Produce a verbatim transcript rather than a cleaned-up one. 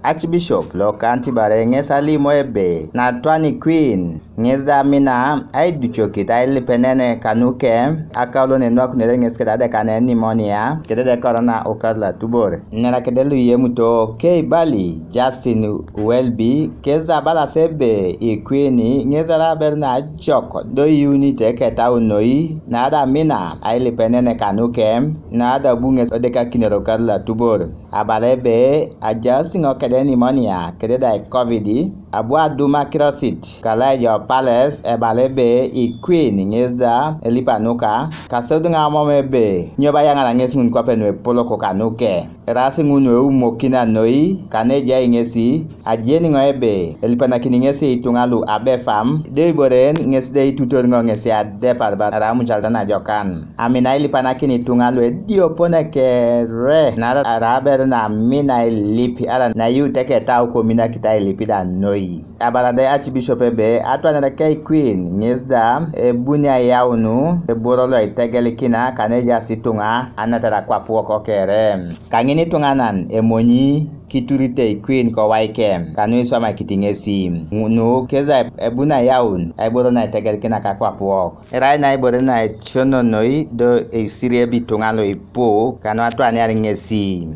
Archbishop lo Canterbury ŋes alimo ebe natwani Queen ŋes da amina aiducokit ailipenen kanuke, akaulo nenuakunere ŋes keda adekane pneumonia kedede korona ukarla tubor. Nera kede luyemuto keibali Justin Welby kes da abalas ebe ikwini ŋes da aber najok do iunit eketau noi, na da amina ailipenen kanuke, na da abu ŋes odekakinor ukarla tubor. Abala ebe ajaas ŋo kede pneumonia kedede covid, abu adum akirosit kalo ejo Palace, ebala ebe ikwin ŋes da elipa nuka. Kasodun amom ebe nyo bo ayaŋara ŋes ŋun kwape nuepolok kanuke, eraas ŋun eumokina noi kanejai ŋesi. Ajeni ŋo ebe elipanakini ŋesi ituŋa lu abefam, de ibore en ŋes de itutor ŋo ŋesi adepar ba arai amucaret najokan. Amina ilipanakin ituŋa lu ediopone kere, naarai arai aber namina ilip ara naiut eketau kominakit ailip da noi. Abala da Archbishop ebe atwanare keikwin ŋes da ebuni ayaunu eboro lo itegelikina kanejaas ituŋa anatar akwap wok kere. Kaŋin ituŋanan emonyi kiturite ikwin kowaikem kanu iswamakit ŋesi. Nu kes da ebuni ayaun aiboro na itegelikina kakwap wok. Erai na ibore na etiono noi do eisirieb ituŋa lu ipu kanu atwaniar ŋesi.